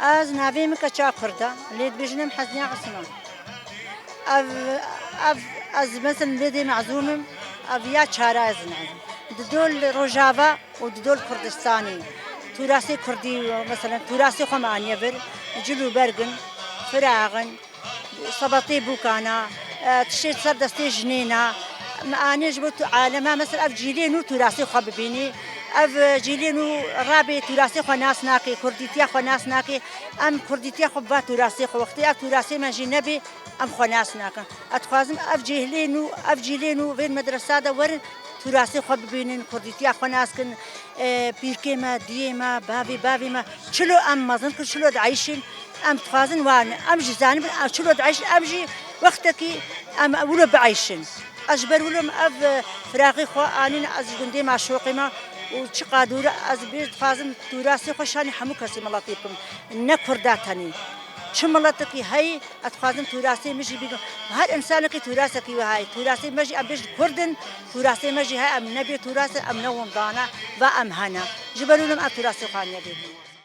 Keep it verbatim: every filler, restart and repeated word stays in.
Ez navê min Keça Kurd e, lê dibêjin em Hezniya Isma. Ev, ev, ez mesela lê dê mezûm im, ev ya çara ez nazim. Di dol Rojava û di dol Kurdistanê. Tûrasê Kurdî, mesela tûrasê xwe me aniye vir, cil û bergin, firaxin, sebetê bûkana, e, tiştê ser destê jinêna. Me anî ji bo tu alema, mesela ev cîlê nû tûrasê xwe bibînî. Ev, e, cîlê nû rabê tûrasê xwe nas nake, kurdîtiya xwe nas nake. Em kurdîtiya xwe biba tûrasê xwe. Wextê ev tûrasê me jî nebê, em xwe nas nakin. Ez dixwazim ev cêhlê nû, ev cîlê nû vên medresa de werin, tûrasê xwe bibînin, kurdîtiya xwe nas kin. E, pîrkê me, diyê me, bavê bavê me, çilo em mezin kir, çilo dieyşin, em dixwazin wan, em jî zanibin, em çilo dieyşin, em jî wextekî em wilo bieyşin. Ez ji ber wilo em ev, e, firaxê xwe anîn, ez ji gundê me, şoqê me û çiqa dûr e, ez bêj dixwazim tûrasê xwe şanî hemû kesê miletê bikim. Ne Kurda tenê. Çi miletekî heyî, ez dixwazim tûrasê min jî bînim. Her însanekî tûrasekî wê heyî. Tûrasê me jî em bêjin Kurd in, tûrasê me jî heye, em nebê tûras in, em ne windan e, va em hene. Ji ber wilo em ev tûrasê xwe aniye bêjin.